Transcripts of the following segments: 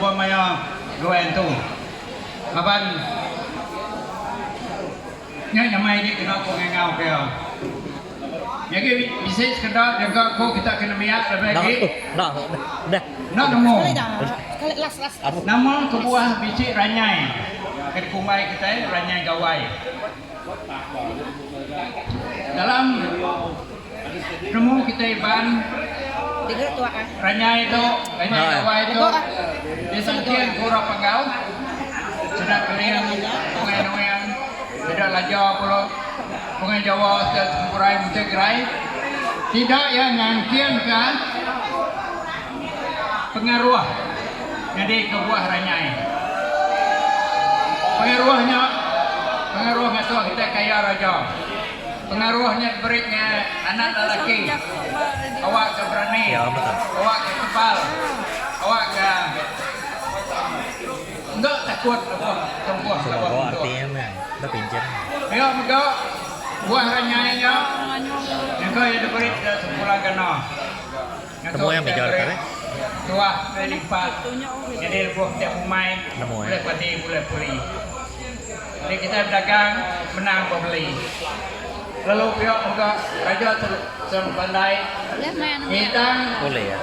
lebuh maya Gawai Antu. Laban nya nyamai agi kena ku ngangau ke iya. Nyadi bisi sekeda jaga ku kita ke nembiak lebih agi enda nemu nama kebuah bisi ranyai ke dikumbai kitai ranyai gawai. Dalam penemu kitai Iban ranyai tu ranyai gawai tu disangking ku orang Panggau sida Keling Bungai Nuing sida Laja pula. Bungai Jawa ke Sempurai Muntai Gerai sida iya ngangkingka pengaruh nyadika buah ranyai. Pengaruh nya pengaruh ngasuh kitai kaya raja. Pengaruh nya diberi ngagai anak lelaki awakka berani, awakka kebal, awakka Enda takut lebuh tempuh lebuh munsuh. Pia mega buah ranyai nya nyangka iya diberi sida sempula gana. Ngasuh kitai beri tuah beri limpah nyadi lebuh kitai bumai bulih padi bulih puli. Enti kitai bedagang menang bebeli. Lalu pia mega raja Sempandai ngitang buah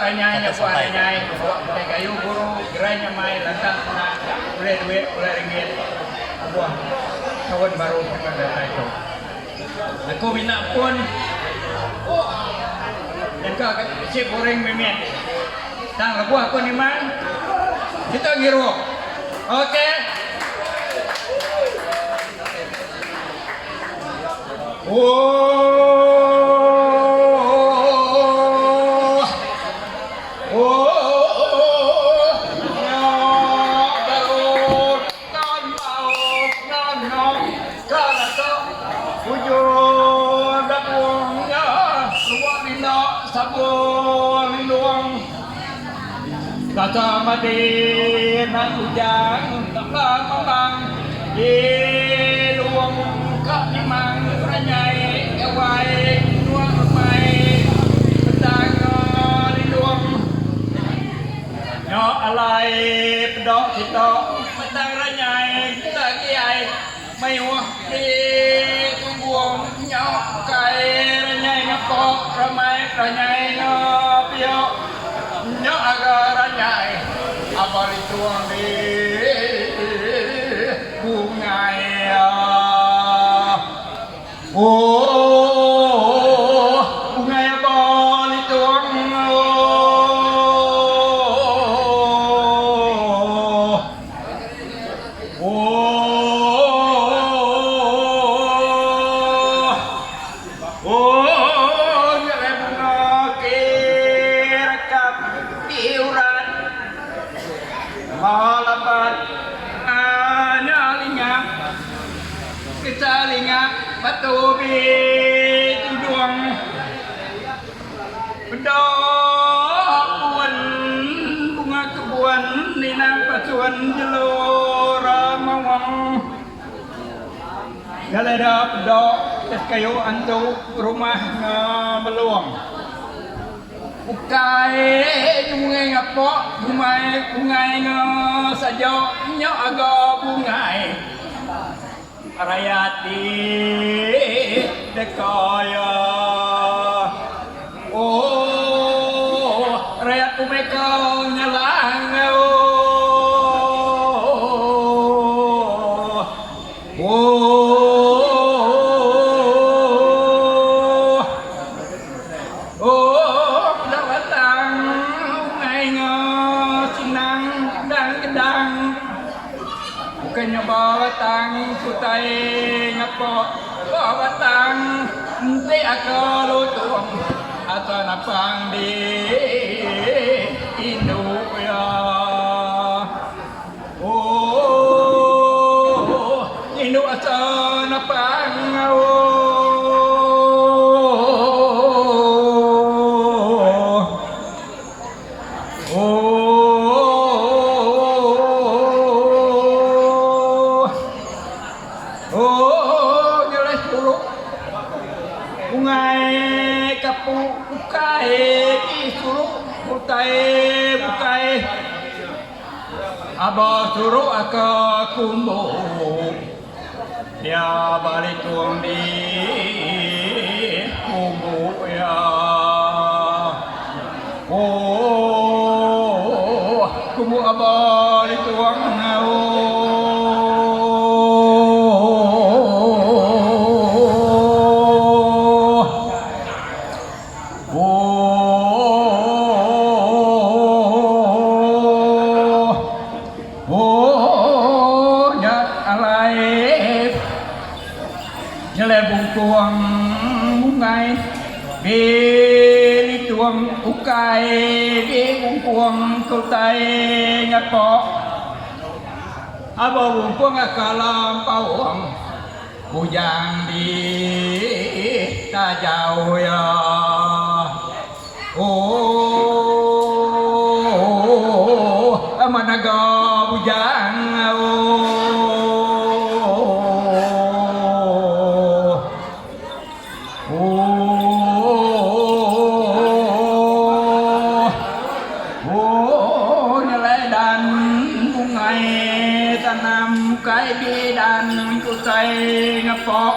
ranyai nya buah ranyai bawa kitai gayu guru gerai nyamai lantang senang bulih duit bulih ringgit lebuh taun baru ti akan datai tu. Aku mina pun nyangka bisi boring mimit tang lebuh aku nimang kita ngirup. Okey. Nya alai peda kita petang ranyai kita kiai mayuh di tunggung nya kai ranyai ngapa ramai ranyai ngepia nya aga ranyai aba litung di bungai. Ooh bungai aba litung ooh ooh ooh nya alai bunga ke rekap di urat malabat nya lingap. Kita lingap batu bitudung Peda pun bunga kebuan Linang pasuan jelura mawang Jalai da peda ke sekayu antu rumah ngemelung Ukai bungai ngapa bungai bungai ngesaja nya aga bungai. Rayat ti deka iya. Oh, rayat umai ke nyelang oh. Oh. Oh, peda batang ungai nge sinang kedang kedang. Bukai nya ba batang kutai ngapa ba batang enti aka lutung asa napang di indu iya. Ooh indu asa napang ooh. Ooh ooh nyelai suruk bungai kapu ukai ti suruk utai. Aba suruk ke kumbu Ya balitung di kumbu ya Oh kumbu aba litung Oh Oh Oh nya alai nyelai bungkung bungai dilitung ukai dibungkung ke utai ngapa aba bungkung kala paung. Bujang di tajau iya. Ooh menaga bujang ooh. Ooh ooh nyelai dan bungai tanam kai bidan kutai ngepok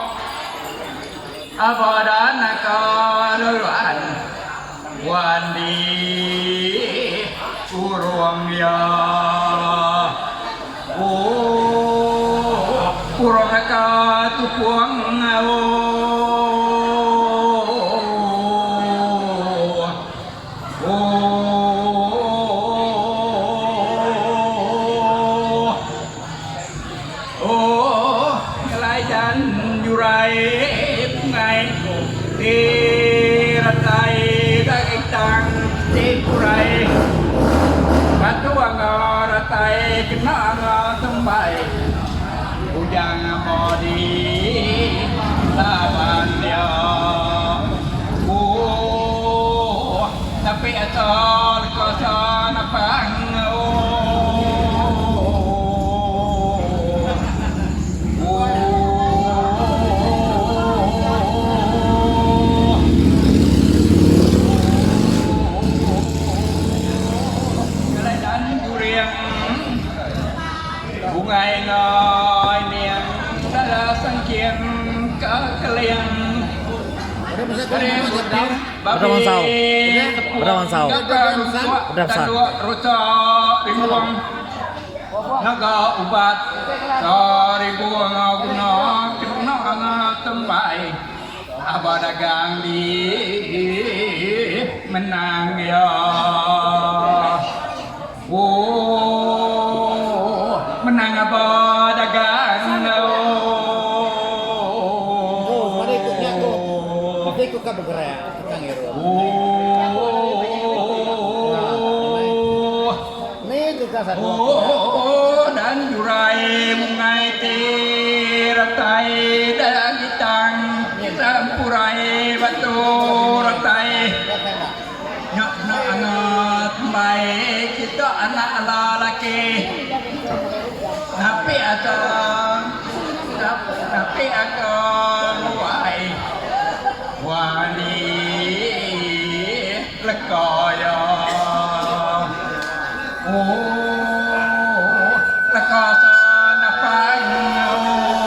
aba dan ka leluan wan di urung iya. Ooh urung ka tupung ooh. Ooh ooh nyelai dan jurai bungai ti ratai daging tang ti purai batu enggau ratai kena enggau tembai bujang modi laban dia ooh tapi asal kuasa napang ooh ooh. Bungai enggau niang dara sangking ke keling Bedau mansau. Bedau mansau. Bedau pesan. Rusak ribuang naga ubat seribu guna kena tembai aba dagang di menang iya. Ooh menang aba dagang ooh ooh dan jurai mungai ti ratai da gitang sempurai batu ratai. Nya kena angat mai kita anak lelaki napi aka napi aka nguai wani leka iya ooh leka senapang ooh.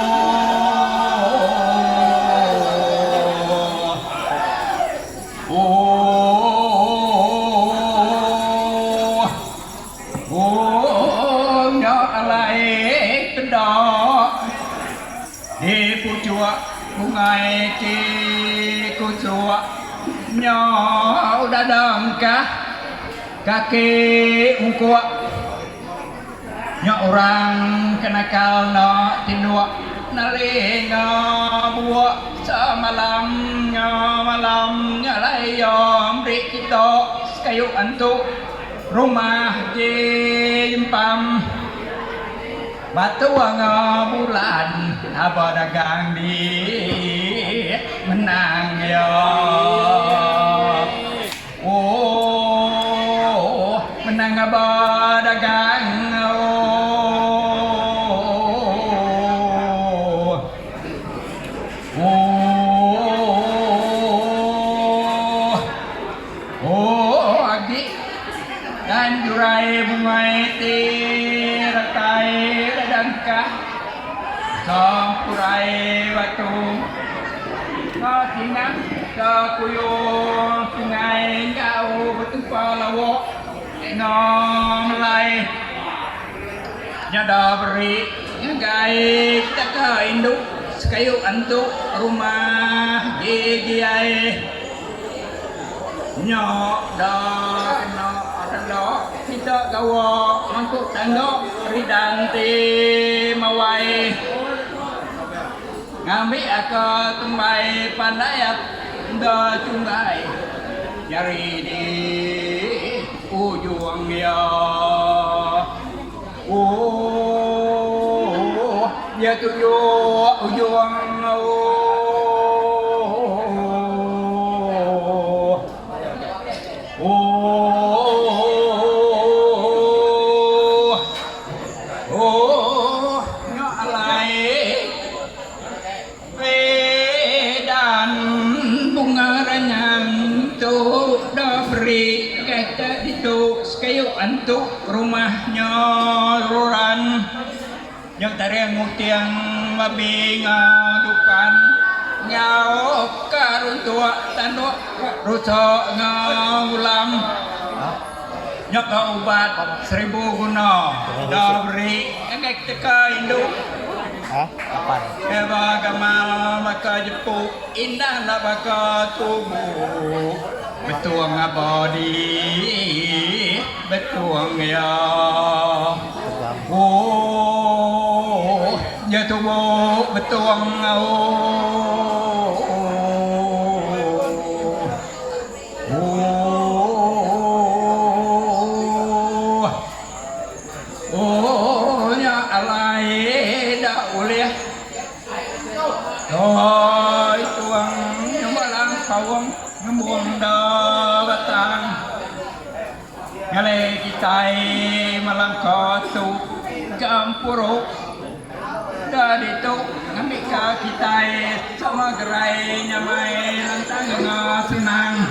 Ooh ooh nya alai peda di puchuk bungai ti kuchuk nya udah dengkah kaki ungkuk. Nya orang ke nakal enda tinduk nali enggau buok semalam nya malam nya alai iya meri kita sekayu antu rumah ji jempam batu enggau bulan aba dagang di menang iya. Ooh menang aba dagang ooh ooh ooh agi. Dan jurai bungai ti ratai dadangkah Sempurai batu Kesinang Tekuyung sungai enggau betupa lawok enggau melai. Nyada beri ngagai kita ke indu sekayu antu rumah gigiai. Nya da kena rela sida gawa mangkuk tangga ridan ti mawai. Ngambi aka tembai pandai enda chunggai jari di ujung iya. Ooh iya tunjuk ujung ooh ooh ooh nya alai Pedan bunga ranyang tu da beri kai te ditu sekayu antu rumah nya ruran nya taring uting babi ngadupan enggau ka runtuk tanduk rusa enggau ulam nya ka ubat seribu guna da beri ngagai teka indu. Eva gamal baka jepu indah enda baka tubu betung aba di betung iya. Ooh nya tubu betung ooh. Ooh. Oh nya alai enda ulih Oi tuang nyembalang paung ngembung da batang Ngalai kitai melangka tu gempuru Da ditu ngambika kitai sama gerai nyamai lantang enggau senang.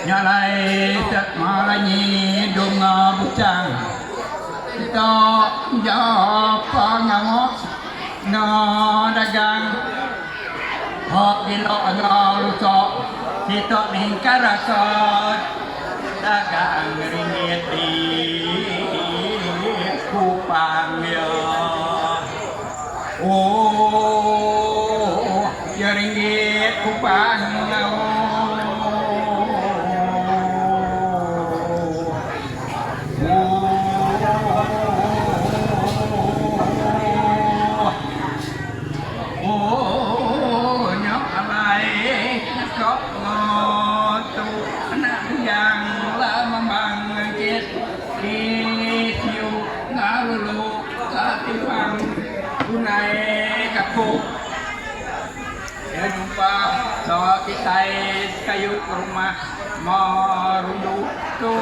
Nya alai te melanyi dunga buchang kita japa ngawa enggau dagang hok gila enggau lusa kita ningkar rasa dagang ringgit di kupang iya. Ooh iya ringgit kupang ooh ooh nya alai naka tu anak bujang la mambang ngangkit di siu ngalulu. Ka timpang bungai kapuk Iya nyumpa sawa kitai sekayu rumah merundu tu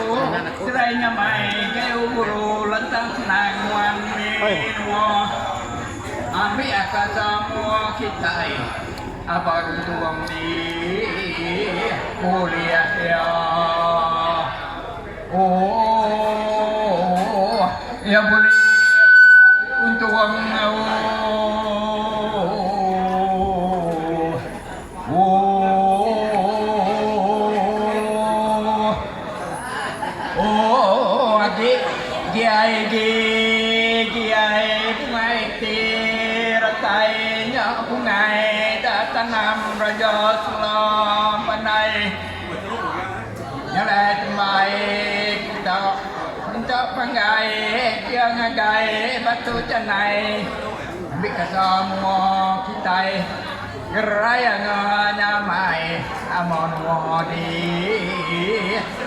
Gerai nyamai gayu guru lantang senang nguan menua Ambi aka semua kitai aba runtung di ulih iya. Ooh iya bulih untung ooh ooh agi giai gi giai bungai ti retai nya bungai da tanam raja selam pandai. Nya alai tembai kita minta panggai iya ngagai batu chanai ambika semua kitai gerai anga nyamai amo nua di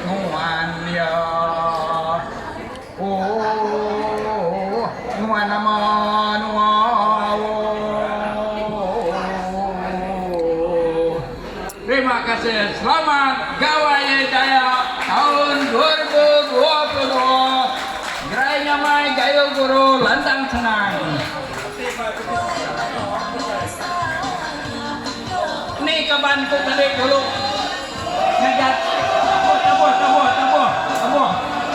nguan iya. Ooh nguan amo nua ooh. Terima kasih selamat Gawai Dayak taun 2022 gerai nyamai gayu guru lantang senang. Ni kaban ku tadi dulu.